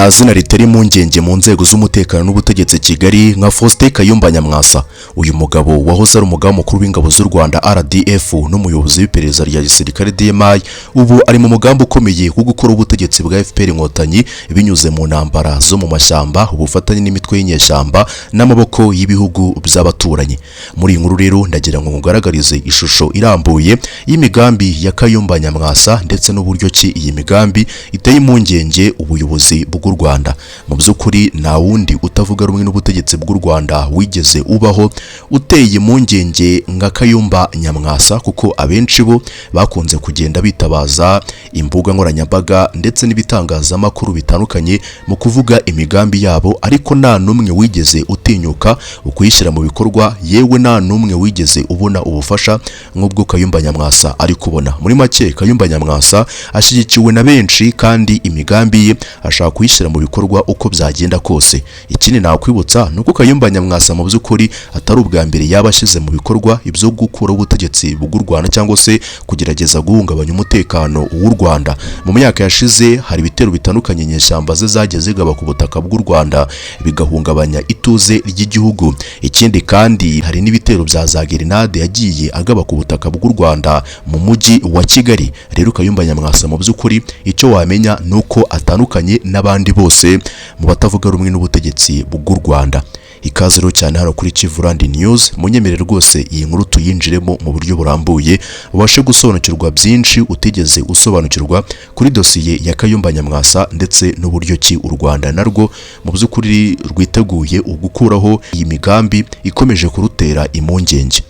Nta zina ritari impungenge mu nzego z'umutekano n'ubutegetsi Kigali nka Faustin Kayumba Nyamwasa. Uyu mugabo wahoze ari umugaba mukuru w'ingabo z'u Rwanda RDF n'umuyobozi w'iperereza rya gisirikare DMI, ubu ari mu mugambi ukomeye wo gukora ubutegetsi bwa FPR Inkotanyi binyuze mu ntambara zo mu mashyamba, ubufatanye n'imitwe y'inyeshyamba n'amaboko y'ibihugu by'abaturanyi. Muri iyi nkuru rero ndagira ngo ngugaragarize ishusho irambuye y'imigambi ya Kayumba Nyamwasa ndetse n'uburyo ki iyi migambi iteye impungenge ubuyobozi bw'u Rwanda. Mu by'ukuri nta wundi utavuga rumwe n'ubutegetsi bw'u Rwanda wigeze ubaho uteye impungenge nka Kayumba Nyamwasa, kuko abenshi bo bakunze kugenda bitabaza imbuga nkoranyambaga ndetse n'ibitangazamakuru bitandukanye mu kuvuga imigambi yabo, ariko nta n'umwe wigeze utinyuka ukuyishyira mu bikorwa, yewe nta n'umwe wigeze ubona ubufasha nk'ubwo Kayumba Nyamwasa ari kubona. Muri make Kayumba Nyamwasa ashyigikiwe na benshi kandi imigambi ye ashaka kuyishyira mu bikorwa uko byagenda kose. Ikindi nakwibutsa ni uko Kayumba Nyamwasa mu by'ukuri atari ubwa mbere yaba ashyize mu bikorwa ibyo gukuraho ubutegetsi bw'u Rwanda cyangwa se kugerageza guhungabanya umutekano w'u Rwanda. Mu myaka yashize hari ibitero bitandukanye inyeshyamba ze zagiye zigaba ku butaka bw'u Rwanda bigahungabanya ituze ry'igihugu. Ikindi kandi hari n'ibitero bya za gerenade yagiye agaba ku butaka bw'u Rwanda mu mujyi wa Kigali. Rero Kayumba Nyamwasa mu by'ukuri icyo wamenya ni uko atandukanye n'abandi bose mu batavuga rumwe n'ubutegetsi bw'u Rwanda. Ikaze rero cyane hano kuri Kivurandi News, munyemere rwose iyi nkuru tuyinjiremo mu buryo burambuye, ubashe gusobanukirwa byinshi utigeze usobanukirwa kuri dosiye ya Kayumba Nyamwasa ndetse n'uburyo ki u Rwanda narwo mu by'ukuri rwiteguye ugukuraho iyi migambi ikomeje kurutera impungenge.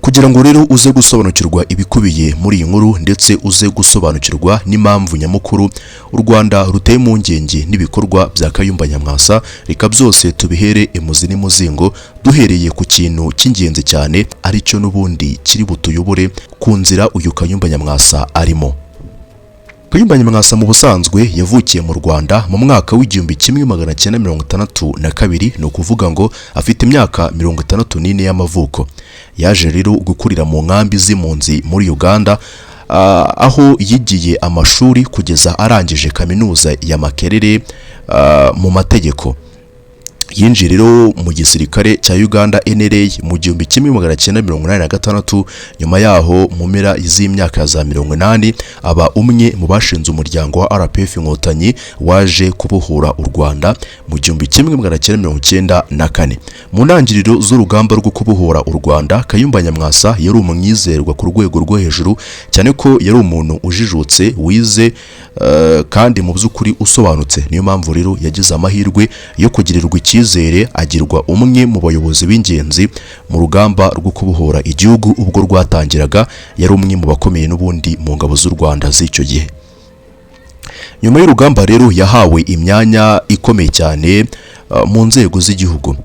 Kugira ngo rero uze gusobanukirwa ibikubiye muri iyi nkuru ndetse uze gusobanukirwa n'impamvu nyamukuru u Rwanda ruteye impungenge n'ibikorwa bya Kayumba Nyamwasa, reka byose tubihere imuzi n'imuzingo, duhereye ku kintu cy'ingenzi cyane aricyo n'ubundi kiri butuyobore ku nzira uyu Kayumba Nyamwasa arimo. Kayumba Nyamwasa mu busanzwe yavukiye mu Rwanda mu mwaka w'1962, ni ukuvuga ngo afite imyaka 64 y'amavuko. Yaje rero gukurira mu nkambi z'impunzi muri Uganda, aho yigiye amashuri kugeza arangije kaminuza ya Makerere mu mategeko. Yinjiye rero mu gisirikare cya Uganda NRA mu 1986. Nyuma yaho mu mpera z'imyaka ya za 80 aba umwe mu bashinze umuryango wa RPF Inkotanyi waje kubohora u Rwanda mu 1994. Mu ntangiriro z'urugamba rwo kubohora u Rwanda, Kayumba Nyamwasa yari umwizerwa ku rwego rwo hejuru, cyane ko yari umuntu ujijutse, wize, kandi mu by'ukuri usobanutse. Niyo mpamvu rero yagize amahirwe yo kugirirwa icyizere, agirwa umwe mu bayobozi b'ingenzi mu rugamba rwo kubohora igihugu ubwo rwatangiraga. Yari umwe mu bakomeye n'ubundi mu ngabo z'u Rwanda z'icyo gihe. Nyuma y'urugamba rero yahawe imyanya ikomeye cyane mu nzego z'igihugu.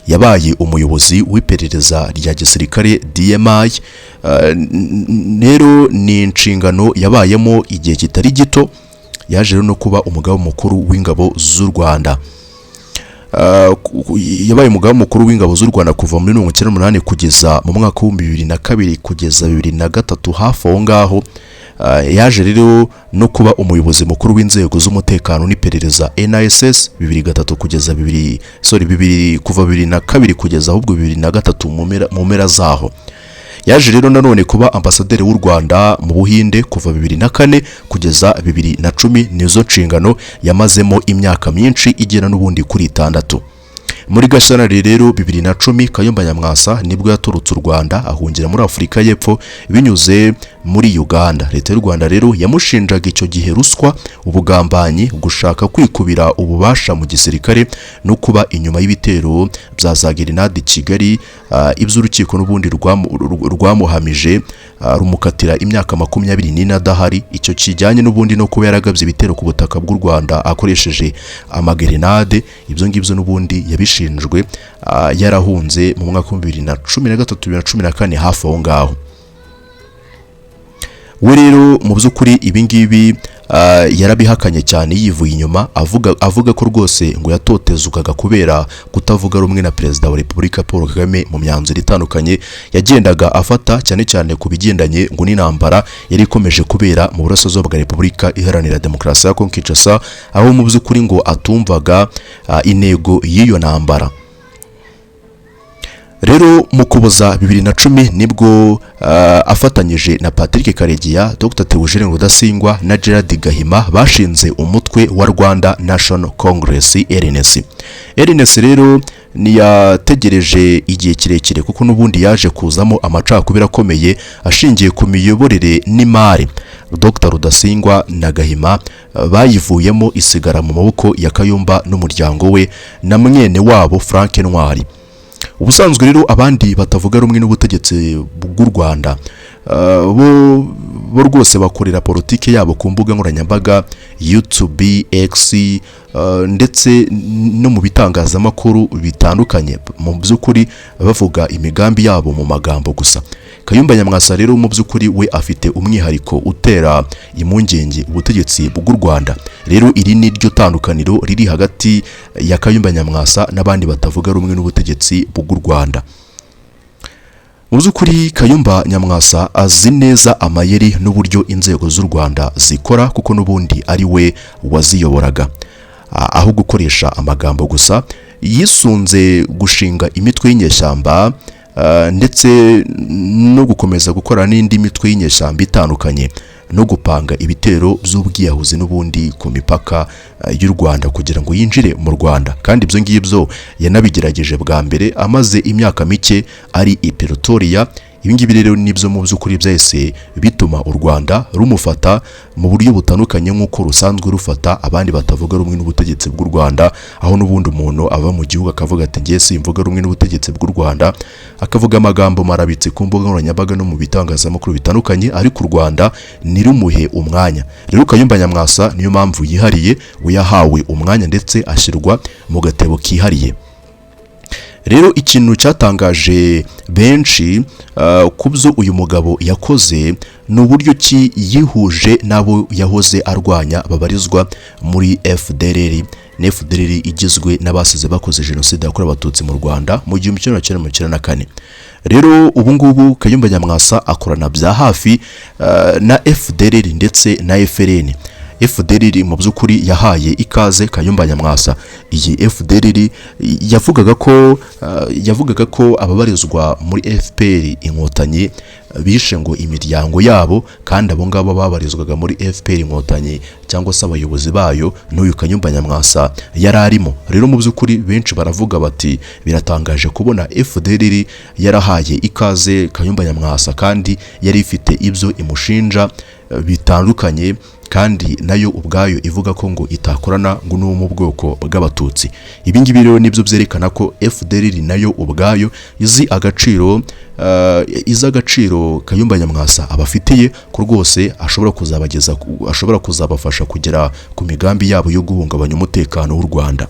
Yabaye umuyobozi w'iperereza rya gisirikare DMI. Rero ni inshingano yabayemo igihe kitari gito. Yaje rero no kuba umugaba mukuru w'ingabo z'u Rwanda. Yabaye umugaba mukuru w'ingabo z'u Rwanda kuva muri 98 kugeza mu mwaka w'2002 kugeza 2003, hafi aho ngaho. Yaje rero no kuba umuyobozi mukuru w'inzego z'umutekano n'iperereza NISS 2003 kugeza bibiri, sorry, bibiri, kuva 2002 kugeza ahubwo 2003 mu mpera zaho. Yaje rero nanone kuba ambasaderi w'u Rwanda mu Buhinde kuva 2004 kugeza 2010. Nizo nshingano yamazemo imyaka myinshi igera n'ubundi kuri 6. Muri Gashyantare rero 2010 Kayumba Nyamwasa nibwo yaturutse u Rwanda ahungira muri Afurika y'Epfo binyuze muri Uganda. Leta y'u Rwanda rero yamushinjaga icyo gihe ruswa, ubugambanyi, gushaka kwikubira ububasha mu gisirikare no kuba inyuma y'ibitero bya za gerenade Kigali. Iby'urukiko n'ubundi rwamuhamije, rumukatira imyaka 24 adahari. Icyo kijyanye n'ubundi no kuba yaragabye ibitero ku butaka bw'u Rwanda akoresheje amagerenade, ibyo ngibyo n'ubundi yabishinjwe yarahunze mu mwaka wa 2013, 2014, hafi aho ngaho. We rero mu by'ukuri ibi ngibi yarabihakanye cyane yivuye inyuma, avuga ko rwose ngo yatotezwaga kubera kutavuga rumwe na Perezida wa Repubulika Paul Kagame mu myanzuro itandukanye yagendaga afata, cyane cyane ku bigendanye ngo n'intambara yari ikomeje kubera mu burasirazuba bwa Repubulika Iharanira Demokarasi ya Kongo Kinshasa, aho mu by'ukuri ngo atumvaga intego y'iyo ntambara. Rero mu Kuboza 2010 nibwo afatanyije na Patrick Karegeya, Dr Theogene Rudasingwa na Gerard Gahima bashinze umutwe wa Rwanda National Congress, RNC. RNC rero ntiyategereje igihe kirekire, kuko n'ubundi yaje kuzamo amacakubiri akomeye ashingiye ku miyoborere n'imari. Dr Rudasingwa na Gahima bayivuyemo, isigara mu maboko ya Kayumba n'umuryango we na mwene wabo Frank Ntwari. Ubusanzwe rero abandi batavuga rumwe n'ubutegetsi bw'u Rwanda bo rwose bakorera politiki yabo ku mbuga nkoranyambaga, YouTube, X, ndetse no mu bitangazamakuru bitandukanye, mu by'ukuri bavuga imigambi yabo mu magambo gusa. Kayumba Nyamwasa rero mu by'ukuri we afite umwihariko utera impungenge ubutegetsi bw'u Rwanda. Rero iri ni ryo tandukaniro riri hagati ya Kayumba Nyamwasa n'abandi batavuga rumwe n'ubutegetsi bw'u Rwanda. Mu by'ukuri Kayumba Nyamwasa azi neza amayeri n'uburyo inzego z'u Rwanda zikora, kuko n'ubundi ari we waziyoboraga. Aho gukoresha amagambo gusa, yisunze gushinga imitwe y'inyeshyamba ndetse no gukomeza gukora n'indi mitwe y'inyeshyamba itandukanye, no gupanga ibitero by'ubwiyahuzi n'ubundi ku mipaka y'u Rwanda kugira ngo yinjire mu Rwanda. Kandi ibyo ngibyo yanabigerageje bwa mbere amaze imyaka mike ari i Pretoria. Ibi ngibi rero nibyo mu by'ukuri byahise bituma u Rwanda rumufata mu buryo butandukanye nk'uko rusanzwe rufata abandi batavuga rumwe n'ubutegetsi bw'u Rwanda, aho n'ubundi umuntu ava mu gihugu akavuga ati ngiye simvuga rumwe n'ubutegetsi bw'u Rwanda, akavuga amagambo marabitse ku mbuga nkoranyambaga no mu bitangazamakuru bitandukanye, ariko u Rwanda ntirumuhe umwanya. Rero Kayumba Nyamwasa niyo mpamvu yihariye, we yahawe umwanya ndetse ashyirwa mu gatebo kihariye. Rero ikintu cyatangaje benshi ku byo uyu mugabo yakoze ni uburyo ki yihuje n'abo yahoze arwanya babarizwa muri FDLR. Ni FDLR igizwe n'abasize bakoze jenoside yakorewe Abatutsi mu Rwanda mu 1994. Rero ubu ngubu Kayumba Nyamwasa akorana bya hafi na FDLR ndetse na FLN. FDLR mu by'ukuri yahaye ikaze Kayumba Nyamwasa. Iyi FDLR yavugaga ko ababarizwa muri FPR Inkotanyi bishe ngo imiryango yabo, kandi abo ngabo babarizwaga muri FPR Inkotanyi cyangwa se abayobozi bayo, n'uyu Kayumba Nyamwasa yari arimo. Rero mu by'ukuri benshi baravuga bati biratangaje kubona FDLR yarahaye ikaze Kayumba Nyamwasa kandi yari ifite ibyo imushinja bitandukanye, kandi nayo ubwayo ivuga ko ngo itakorana ngo n'uwo mu bwoko bw'Abatutsi. Ibi ngibi rero nibyo byerekana ko FDLR nayo ubwayo izi agaciro Kayumba Nyamwasa abafitiye, ko rwose ashobora kuzabageza ashobora kuzabafasha kugera ku migambi yabo yo guhungabanya umutekano w'u Rwanda.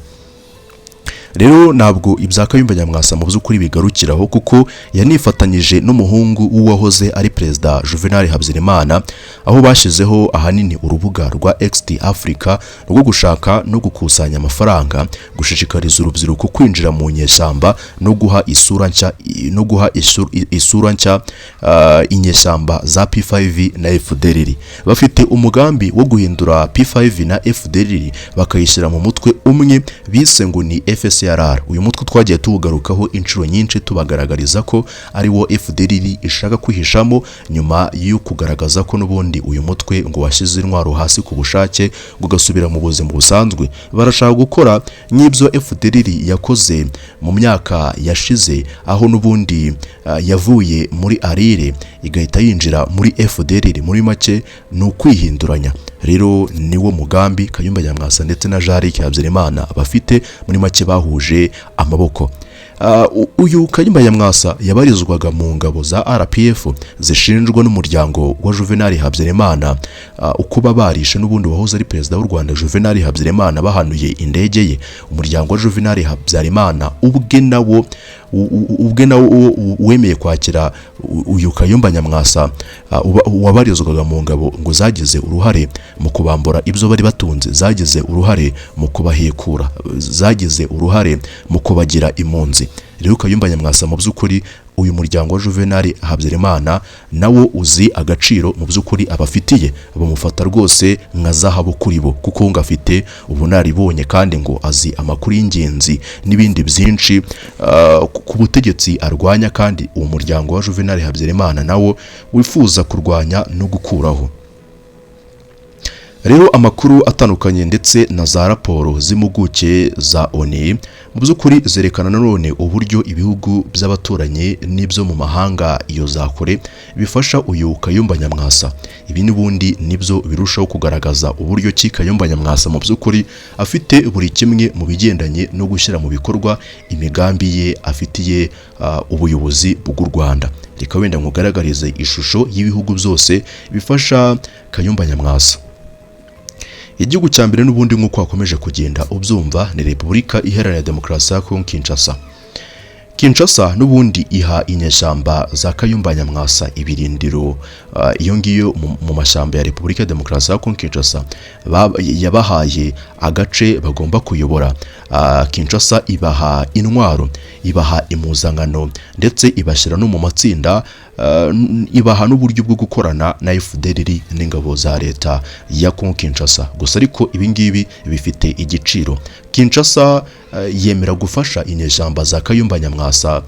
Rero ntabwo ibya Kayumba Nyamwasa mu by'ukuri bigarukiraho, kuko yanifatanyije n'umuhungu w'uwahoze ari Perezida Juvenal Habyarimana, aho bashyizeho ahanini urubuga rwa XT Africa rwo gushaka no gukusanya amafaranga, gushishikariza urubyiruko kwinjira mu nyeshyamba no guha isura nshya inyeshyamba za P5 na FDLR. Bafite umugambi wo guhindura P5 na FDLR bakayishyira mu mutwe umwe bise ngo ni FSRR. Uyu mutwe twagiye tuwugarukaho inshuro nyinshi, tubagaragariza ko ari wo FDLR ishaka kwihishamo nyuma yo kugaragaza ko n'ubundi uyu mutwe ngo washyize intwaro hasi ku bushake ngo ugasubira mu buzima busanzwe. Barashaka gukora nk'ibyo FDLR yakoze mu myaka yashize, aho n'ubundi yavuye muri ARIRE igahita yinjira muri FDLR. Muri make ni ukwihinduranya. Rero niwo mugambi Kayumba Nyamwasa ndetse na Jean Luc Habyarimana bafite. Muri make bahuje amaboko. Uyu Kayumba Nyamwasa yabarizwaga mu ngabo za RPF zishinjwa n'umuryango wa Juvenal Habyarimana ukuba barishe n'ubundi wahoze ari perezida w'u Rwanda Juvenal Habyarimana bahanuye indege ye. Umuryango wa Juvenal Habyarimana ubwe nawo wemeye kwakira uyu Kayumba Nyamwasa wabarizwaga mu ngabo ngo zagize uruhare mu kubambura ibyo bari batunze, zagize uruhare mu kubahekura, zagize uruhare mu kubagira impunzi. Rero Kayumba Nyamwasa, mu by'ukuri uyu muryango wa Juvenal Habyarimana nawo uzi agaciro mu by'ukuri abafitiye, bamufata rwose nka zahabu kuri bo, kuko ngo afite ubunararibonye kandi ngo azi amakuru y'ingenzi n'ibindi byinshi ku butegetsi arwanya, kandi uwo muryango wa Juvenal Habyarimana nawo wifuza kurwanya no gukuraho. Rero amakuru atandukanye ndetse na za raporo z'impuguke za ONU mu by'ukuri zerekana nanone uburyo ibihugu by'abaturanyi n'ibyo mu mahanga iyo za kure bifasha uyu Kayumba Nyamwasa. Ibi n'ubundi nibyo birushaho kugaragaza uburyo ki Kayumba Nyamwasa mu by'ukuri afite buri kimwe mu bigendanye no gushyira mu bikorwa imigambi ye afitiye ubuyobozi bw'u Rwanda. Reka wenda nkugaragarize ishusho y'ibihugu byose bifasha Kayumba Nyamwasa. Igihugu cya mbere n'ubundi, nk'uko wakomeje kugenda ubyumva, ni Repubulika Iharanira Demokarasi ya Kongo Kinshasa. Kinshasa n'ubundi iha inyeshyamba za Kayumba Nyamwasa ibirindiro iyo ngiyo mu mashyamba ya Repubulika ya Demokarasi ya Kongo. Kinshasa yabahaye agace bagomba kuyobora. Kinshasa ibaha intwaro, ibaha impuzankano, ndetse ibashyira no mu matsinda, ibaha n'uburyo bwo gukorana na FDLR n'ingabo za leta ya Kongo Kinshasa. Gusa ariko ibi ngibi bifite igiciro. Kinshasa yemera gufasha inyeshyamba za Kayumba Nyamwasa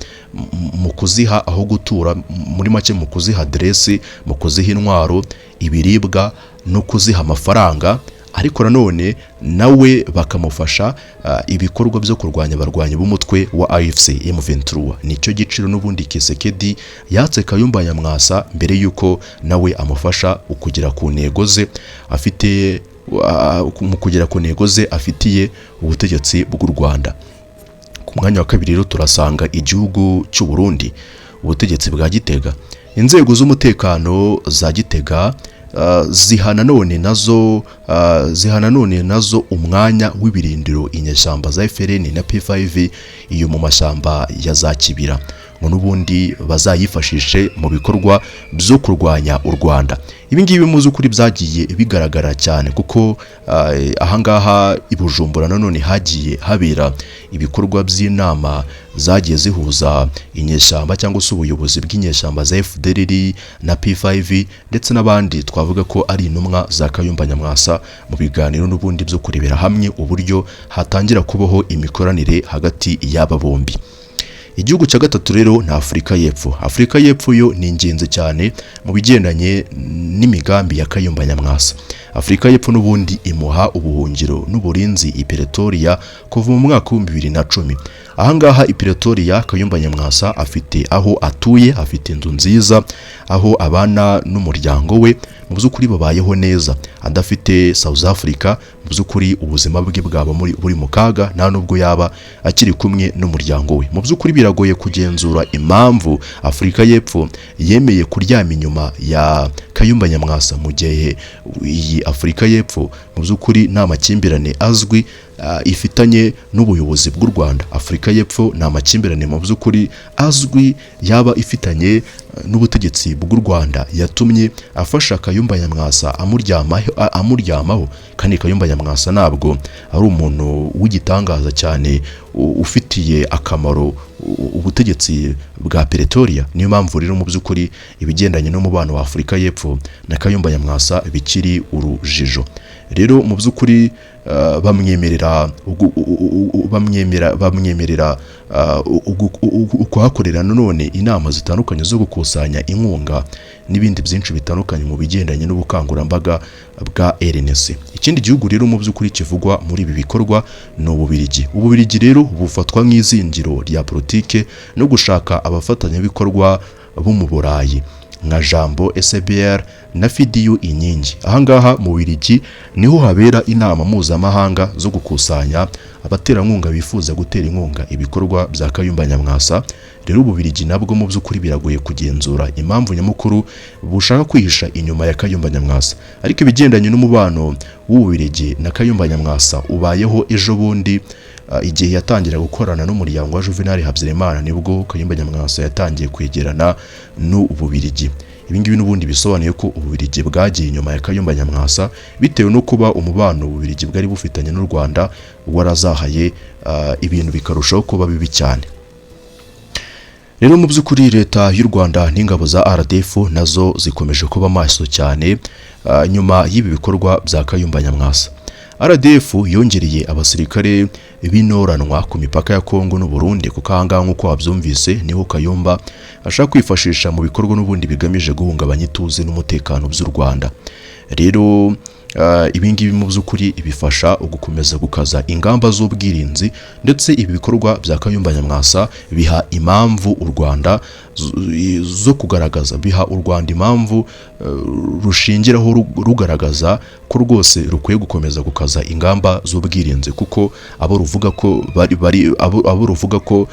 mu kuziha aho gutura, muri make mu kuziha aderesi, mu kuziha intwaro, ibiribwa no kuziha amafaranga, ariko nanone nawe bakamufasha ibikorwa byo kurwanya abarwanyi b'umutwe wa AFC M23. Nicyo giciro n'ubundi Tshisekedi yatse Kayumba Nyamwasa mbere yuko nawe amufasha kugera ku ntego ze afite mu kugera ku ntego ze afitiye ubutegetsi bw'u Rwanda. Ku mwanya wa kabiri rero turasanga igihugu cy'u Burundi, ubutegetsi bwa Gitega. Inzego z'umutekano za Gitega ziha nanone nazo umwanya w'ibirindiro inyeshyamba za FLN na P5 iyo mu mashyamba ya za Kibira, ngo n'ubundi bazayifashishe mu bikorwa byo kurwanya u Rwanda. Ibi ngibi mu by'ukuri byagiye bigaragara cyane, kuko ahangaha i Bujumbura nanone hagiye habera ibikorwa by'inama zagiye zihuza inyeshyamba cyangwa se ubuyobozi bw'inyeshyamba za FDLR na P5 ndetse n'abandi twavuga ko ari intumwa za Kayumba Nyamwasa, mu biganiro n'ubundi byo kurebera hamwe uburyo hatangira kubaho imikoranire hagati y'aba bombi. Igihugu cya gatatu rero ni Afurika y'Epfo. Afurika y'Epfo yo ni ingenzi cyane mu bigendanye n'imigambi ya Kayumba Nyamwasa. Afurika y'Epfo n'ubundi imuha ubuhungiro n'uburinzi i Pretoria kuva mu mwaka wa 2010. Ahangaha i Pretoria Kayumba Nyamwasa afite aho atuye, afite inzu nziza aho abana n'umuryango we, mu by'ukuri babayeho neza. Adafite South Africa, mu by'ukuri ubuzima bwe bwaba buri mu kaga, nta nubwo yaba akiri kumwe n'umuryango we. Mu by'ukuri biragoye kugenzura impamvu Afurika y'Epfo yemeye kuryama inyuma ya Kayumba Nyamwasa, mu gihe iyi Afurika y'Epfo mu by'ukuri nta makimbirane azwi ifitanye n'ubuyobozi bw'u Rwanda. Afurika y'Epfo nta makimbirane mu by'ukuri azwi yaba ifitanye n'ubutegetsi bw'u Rwanda yatumye afasha Kayumba Nyamwasa amuryamaho. Kandi Kayumba Nyamwasa ntabwo ari umuntu w'igitangaza cyane ufitiye akamaro ubutegetsi bwa Pretoria. Niyo mpamvu rero mu by'ukuri ibigendanye n'umubano wa Afurika y'Epfo na Kayumba Nyamwasa bikiri urujijo. Rero mu by'ukuri bamwemerera bamwemerera kuhakorera nanone inama zitandukanye zo gukusanya inkunga n'ibindi byinshi bitandukanye mu bigendanye n'ubukangurambaga bwa RNC. Ikindi gihugu rero mu by'ukuri kivugwa muri ibi bikorwa ni Ububiligi. Ububiligi rero bufatwa nk'izingiro rya politike no gushaka abafatanyabikorwa bo mu Burayi. nka Jambo SBR na FDU Inkingi. Ahangaha mu Bubiligi niho habera inama mpuzamahanga zo gukusanya abaterankunga bifuza gutera inkunga ibikorwa bya Kayumba Nyamwasa. Rero Ububiligi nabwo mu by'ukuri biragoye kugenzura impamvu nyamukuru bushaka kwihisha inyuma ya Kayumba Nyamwasa, ariko ibigendanye n'umubano w'Ububiligi na Kayumba Nyamwasa ubayeho ejo bundi, igihe yatangira gukorana n'umuryango wa Juvenal Habyarimana, nibwo Kayumba Nyamwasa yatangiye kwegerana n'Ububiligi. Ibi ngibi n'ubundi bisobanuye ko Ububiligi bwagiye inyuma ya Kayumba Nyamwasa bitewe no kuba umubano Ububiligi bwari bufitanye n'u Rwanda warazahaye, ibintu bikarushaho kuba bibi cyane. Rero mu by'ukuri leta y'u Rwanda n'ingabo za RDF nazo zikomeje kuba maso cyane nyuma y'ibi bikorwa bya Kayumba Nyamwasa. RDF yongereye abasirikare b'intoranwa ku mipaka ya Kongo n'u Burundi, kuko ahangaha nk'uko wabyumvise niho Kayumba ashaka kwifashisha mu bikorwa n'ubundi bigamije guhungabanya ituze n'umutekano by'u Rwanda. Rero ibi ngibi mu by'ukuri bifasha gukomeza gukaza ingamba z'ubwirinzi, ndetse ibi bikorwa bya Kayumba Nyamwasa biha impamvu u Rwanda zo kugaragaza, biha u Rwanda impamvu rushingiraho rugaragaza ko rwose rukwiye gukomeza gukaza ingamba z'ubwirinzi, kuko abo ruvuga ko bari abo ruvuga ko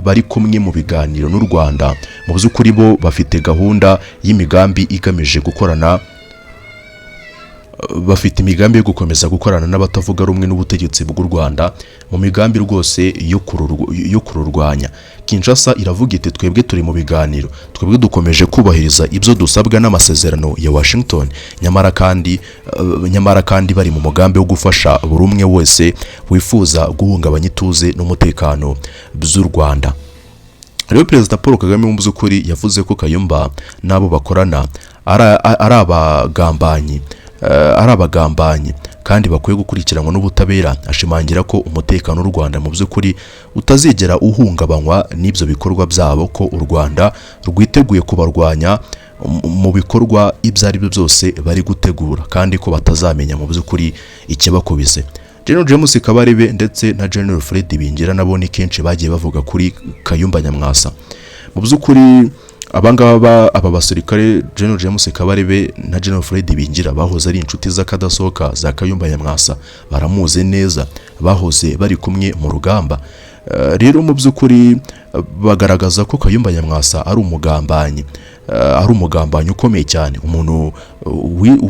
bari kumwe mu biganiro n'u Rwanda, mu by'ukuri bo bafite gahunda y'imigambi igamije gukorana, bafite imigambi yo gukomeza gukorana n'abatavuga rumwe n'ubutegetsi bw'u Rwanda mu migambi rwose yo kururwanya. Kinshasa iravuga iti twebwe turi mu biganiro, twebwe dukomeje kubahiriza ibyo dusabwa n'amasezerano ya Washington, nyamara kandi bari mu mugambi wo gufasha buri umwe wese wifuza guhungabanya ituze n'umutekano by'u Rwanda. Rero Perezida Paul Kagame mu by'ukuri yavuze ko Kayumba n'abo bakorana ari abagambanyi, ari abagambanyi kandi bakwiye gukurikiranwa n'ubutabera, ashimangira ko umutekano w'u Rwanda mu by'ukuri utazigera uhungabanywa n'ibyo bikorwa byabo, ko u Rwanda rwiteguye kubarwanya mu bikorwa ibyo ari byo byose bari gutegura, kandi ko batazamenya mu by'ukuri ikibakubise. General James Kabarebe ndetse na General Fred Bingira nabo ni kenshi bagiye bavuga kuri Kayumba Nyamwasa. Mu by'ukuri abangaba, aba basirikare General James Kabarebe na General Fred Bingira bahoze ari inshuti z'akadasohoka za Kayumba Nyamwasa, baramuzi neza, bahoze bari kumwe mu rugamba. Rero mu by'ukuri bagaragaza ko Kayumba Nyamwasa ari umugambanyi, ari umugambanyi ukomeye cyane, umuntu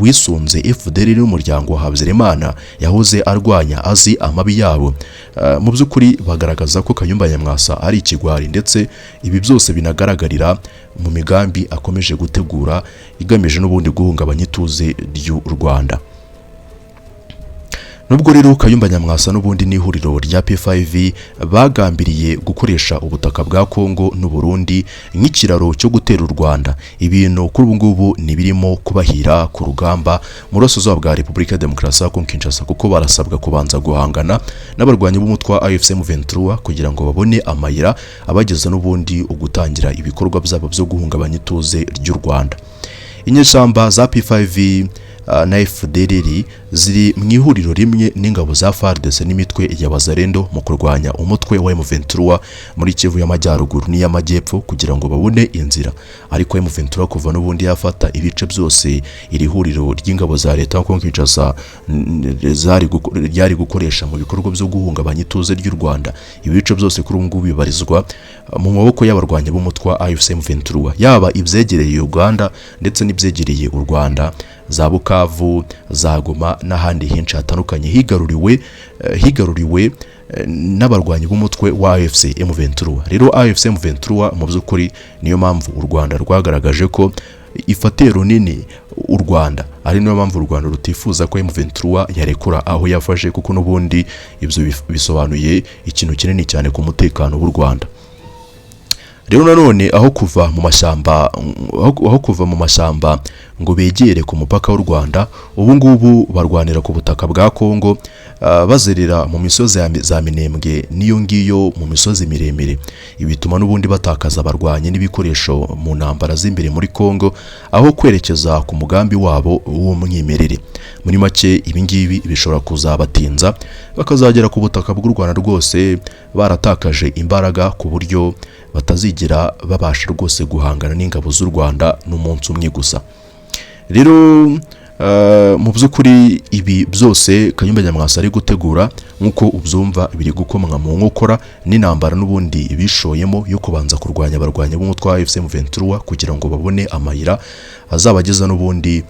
wisunze FDL n'umuryango wa Habyarimana yahoze arwanya, azi amabi yabo. Mu by'ukuri bagaragaza ko Kayumba Nyamwasa ari ikigwari, ndetse ibi byose binagaragarira mu migambi akomeje gutegura igamije n'ubundi guhungabanya ituze ry'u Rwanda. Nubwo rero Kayumba Nyamwasa n'ubundi n'ihuriro rya P5 bagambiriye gukoresha ubutaka bwa Kongo n'u Burundi nk'ikiraro cyo gutera u Rwanda, ibintu kuri ubu ngubu ntibirimo kubahira ku rugamba mu burasirazuba bwa Repubulika ya Demokarasi ya Kongo Kinshasa, kuko barasabwa kubanza guhangana n'abarwanyi b'umutwe wa AFC M23 kugira ngo babone amayira abageza n'ubundi ugutangira ibikorwa byabo byo guhungabanya ituze ry'u Rwanda. Inyeshyamba za P5 na FDLR ziri mu ihuriro rimwe n'ingabo za FARDC n'imitwe ya Wazalendo mu kurwanya umutwe wa M23 muri Kivu y'Amajyaruguru n'iy'Amajyepfo kugira ngo babone inzira. Ariko M23 kuva n'ubundi yafata ibice byose iri huriro ry'ingabo za leta ya Kongo Kinshasa ryari gukoresha mu bikorwa byo guhungabanya ituze ry'u Rwanda, ibi bice byose kuri ubu ngubu bibarizwa mu maboko y'abarwanyi b'umutwe wa AFC M23, yaba ibyegereye Uganda ndetse n'ibyegereye u Rwanda, za Bukavu, za Goma n'ahandi henshi hatandukanye higaruriwe n'abarwanyi b'umutwe wa AFC M23. Rero AFC M23 mu by'ukuri niyo mpamvu u Rwanda rwagaragaje ko ifatiye runini u Rwanda, ari niyo mpamvu u Rwanda rutifuza ko M23 yarekura aho yafashe, kuko n'ubundi ibyo bisobanuye ikintu kinini cyane ku mutekano w'u Rwanda. Rero nanone aho kuva mu mashyamba ngo begere ku mupaka w'u Rwanda, ubu ngubu barwanira ku butaka bwa Kongo, bazerera mu misozi za Minembwe n'iyo ngiyo mu misozi miremire. Ibi bituma n'ubundi batakaza abarwanyi n'ibikoresho mu ntambara z'imbere muri Kongo, aho kwerekeza ku mugambi wabo w'umwimerere. Muri make ibi ngibi bishobora kuzabatinza bakazagera ku butaka bw'u Rwanda rwose baratakaje imbaraga, ku buryo batazigera babasha rwose guhangana n'ingabo z'u Rwanda n'umunsi umwe gusa. Rero mu by'ukuri ibi byose Kayumba Nyamwasa ari gutegura, nk'uko ubyumva, biri gukomwa mu nkokora n'intambara n'ubundi bishoyemo yo kubanza kurwanya abarwanyi b'umutwe wa AFC M23, kugira ngo babone amayira azabageza n'ubundi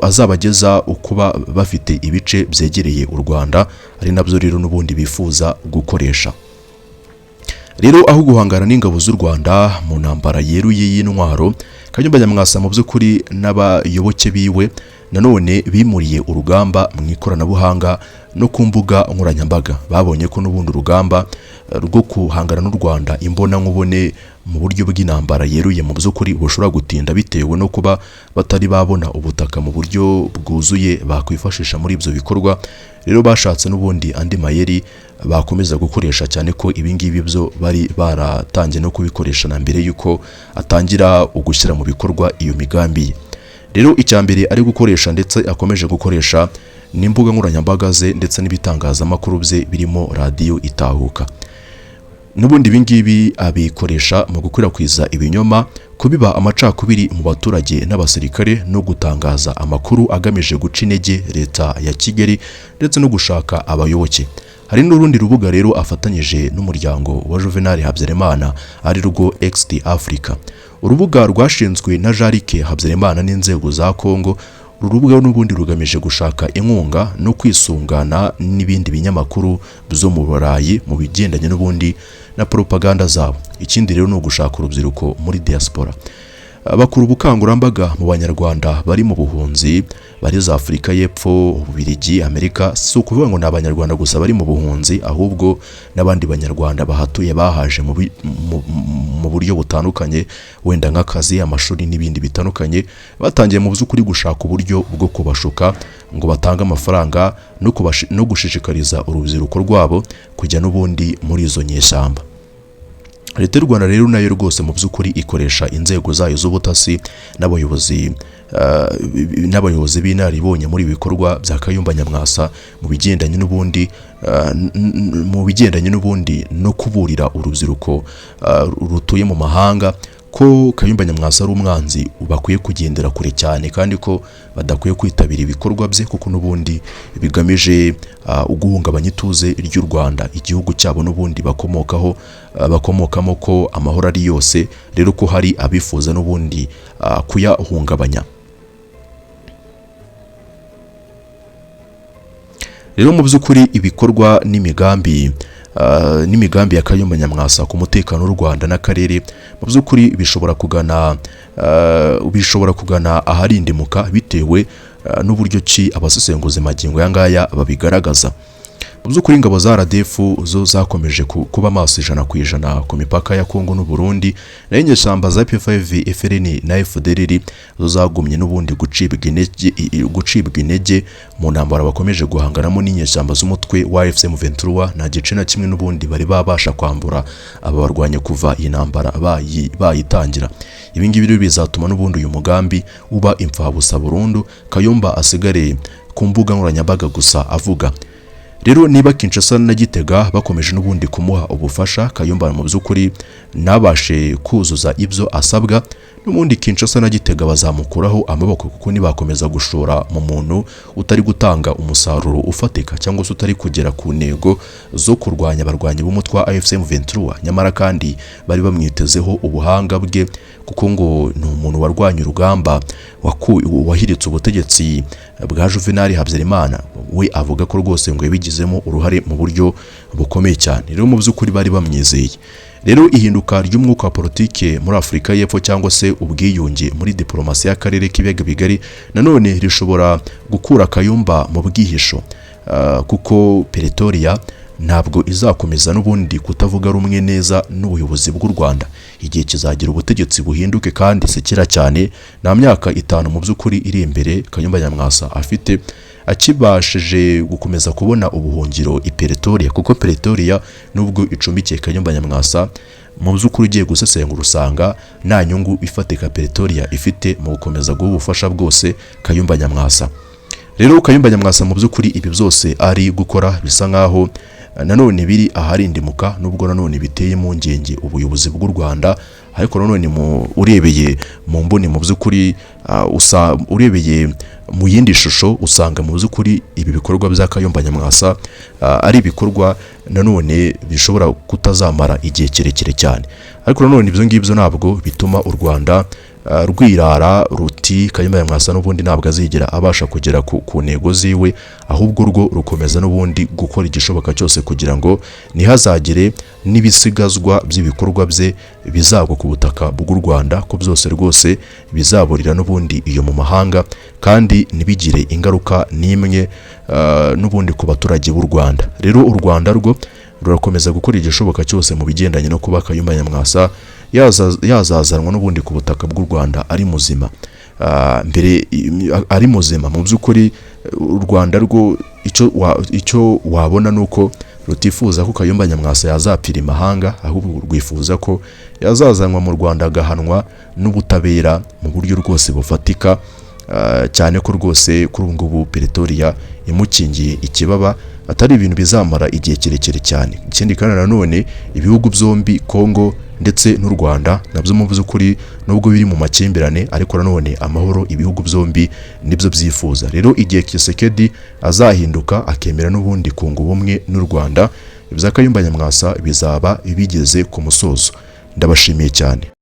azabageza kuba bafite ibice byegereye u Rwanda, ari nabyo rero n'ubundi bifuza gukoresha. Rero aho guhangana n'ingabo z'u Rwanda mu ntambara yeruye y'intwaro, Kayumba Nyamwasa mu by'ukuri n'abayoboke biwe nanone bimuriye urugamba mu ikoranabuhanga no ku mbuga nkoranyambaga. Babonye ko n'ubundi urugamba rwo guhangana n'u Rwanda imbona nkubone mu buryo bw'intambara yeruye mu by'ukuri bushobora gutinda, bitewe no kuba batari babona ubutaka mu buryo bwuzuye bakwifashisha muri ibyo bikorwa. Rero bashatse n'ubundi andi mayeri bakomeza gukoresha, cyane ko ibi ngibi byo bari baratangiye no kubikoresha na mbere y'uko atangira ugushyira mu bikorwa iyo migambi ye. Rero icya mbere ari gukoresha ndetse akomeje gukoresha ni imbuga nkoranyambaga ze ndetse n'ibitangazamakuru bye birimo Radiyo Itahuka. N'ubundi ibi ngibi abikoresha mu gukwirakwiza ibinyoma, kubiba amacakubiri mu baturage n'abasirikare, no gutangaza amakuru agamije guca intege leta ya Kigali ndetse no gushaka abayoboke. Hari n'urundi rubuga rero afatanyije n'umuryango wa Juvenal Habyarimana, ari rwo XT Africa, urubuga rwashinzwe na Jarike Habyarimana n'inzego za Kongo. Uru rubuga n'ubundi rugamije gushaka inkunga no kwisungana n'ibindi binyamakuru byo mu Burayi mu bigendanye n'ubundi na propaganda zabo. Ikindi rero ni ugushaka urubyiruko muri diaspora. Bakora ubukangurambaga mu Banyarwanda bari mu buhunzi, bari za Afurika y'Epfo, Ububiligi, Amerika. Si ukuvuga ngo ni Abanyarwanda gusa bari mu buhunzi, ahubwo n'abandi Banyarwanda bahatuye bahaje mu buryo butandukanye, wenda nk'akazi, amashuri n'ibindi bitandukanye. Batangiye mu by'ukuri gushaka uburyo bwo kubashuka ngo batange amafaranga no gushishikariza urubyiruko rwabo kujya n'ubundi muri izo nyeshyamba. Leta y'u Rwanda rero nayo rwose mu by'ukuri ikoresha inzego zayo z'ubutasi n'abayobozi b'inararibonye muri ibi bikorwa bya Kayumba Nyamwasa mu bigendanye n'ubundi no kuburira urubyiruko rutuye mu mahanga ko Kayumba Nyamwasa ari umwanzi bakwiye kugendera kure cyane, kandi ko badakwiye kwitabira ibikorwa bye, kuko n'ubundi bigamije guhungabanya ituze ry'u Rwanda, igihugu cyabo n'ubundi bakomokaho, bakomokamo, ko amahoro ari yose, rero ko hari abifuza n'ubundi kuyahungabanya. Rero mu by'ukuri ibikorwa n'imigambi ya Kayumba Nyamwasa ku mutekano w'u Rwanda n'akarere mu by'ukuri bishobora kugana aharindimuka, bitewe n'uburyo ki abasesenguzi magingo aya ngaya babigaragaza. Mu by'ukuri ingabo za RDF zo zakomeje kuba maso 100% ku mipaka ya Kongo n'u Burundi, nayo inyeshyamba za P5, FLN na FDLR zo zagumye n'ubundi gucibwa intege mu ntambara bakomeje guhanganamo n'inyeshyamba z'umutwe wa AFC M23. Nta gice na kimwe n'ubundi bari babasha kwambura aba barwanya kuva iyi ntambara bayitangira. Ibi ngibi rero bizatuma n'ubundi uyu mugambi uba imfabusa burundu, Kayumba asigare ku mbuga nkoranyambaga gusa avuga. Rero niba Kinshasa na Gitega bakomeje n'ubundi kumuha ubufasha, Kayumba mu by'ukuri nabashe kuzuza ibyo asabwa, n'ubundi Kinshasa na Gitega bazamukuraho amaboko, kuko nibakomeza gushora mu muntu utari gutanga umusaruro ufatika cyangwa se utari kugera ku ntego zo kurwanya abarwanyi b'umutwe wa AFC M23, nyamara kandi bari bamwitezeho ubuhanga bwe, kuko ngo ni umuntu warwanya urugamba wahiritse ubutegetsi bwa Juvenal Habyarimana. We avuga ko rwose ngo yabigizemo uruhare mu buryo bukomeye cyane. Rero mu by'ukuri bari bamwizeye. Rero ihinduka ry'umwuka wa politike muri Afurika y'Epfo cyangwa se ubwiyunge muri diplomasi y'akarere k'ibiyaga bigari nanone rishobora gukura Kayumba mu bwihisho, kuko Pretoria ntabwo izakomeza n'ubundi kutavuga rumwe neza n'ubuyobozi bw'u Rwanda. Igihe kizagira ubutegetsi buhinduke, kandi sekera cyane. Nta myaka 5 mu by'ukuri iri imbere Kayumba Nyamwasa afite akibashije gukomeza kubona ubuhungiro i Pretoria, kuko Pretoria nubwo icumbikiye Kayumba Nyamwasa, mu by'ukuri ugiye gusesengura usanga nta nyungu ifatika Pretoria ifite mu gukomeza guha ubufasha bwose Kayumba Nyamwasa. Rero Kayumba Nyamwasa mu by'ukuri ibi byose ari gukora bisa nkaho nanone biri aharindimuka, nubwo nanone biteye impungenge ubuyobozi bw'u Rwanda. Ariko nanone urebeye mu mboni, mu by'ukuri urebeye mu yindi shusho, usanga mu by'ukuri ibi bikorwa bya Kayumba Nyamwasa ari ibikorwa nanone bishobora kutazamara igihe kirekire cyane. Ariko nanone ibyo ngibyo ntabwo bituma u Rwanda rwirara ruti Kayumba Nyamwasa n'ubundi ntabwo azigera abasha kugera ku ntego ziwe, ahubwo rwo rukomeza n'ubundi gukora igishoboka cyose kugira ngo ntihazagire n'ibisigazwa by'ibikorwa bye bizagwa ku butaka bw'u Rwanda, ko byose rwose bizaburira n'ubundi iyo mu mahanga, kandi ntibigire ingaruka n'imwe n'ubundi ku baturage b'u Rwanda. Rero u Rwanda rwo rurakomeza gukora igishoboka cyose mu bigendanye no kuba Kayumba Nyamwasa yazazanwa n'ubundi ku butaka bw'u Rwanda ari muzima. Mbere ari muzima, mu by'ukuri u Rwanda rwo icyo wabona ni uko rutifuza ko Kayumba Nyamwasa yazapfira imahanga, ahubwo rwifuza ko yazazanwa mu Rwanda agahanwa n'ubutabera mu buryo rwose bufatika, cyane ko rwose kuri ubu ngubu Pretoria imukingiye ikibaba, atari ibintu bizamara igihe kirekire cyane. Ikindi kandi nanone ibihugu byombi, Kongo ndetse n'u Rwanda, nabyo mu by'ukuri nubwo biri mu makimbirane, ariko nanone amahoro ibihugu byombi nibyo byifuza. Rero igihe Tshisekedi azahinduka akemera n'ubundi kunga ubumwe n'u Rwanda, ibya Kayumba Nyamwasa bizaba bigeze ku musozo. Ndabashimiye cyane.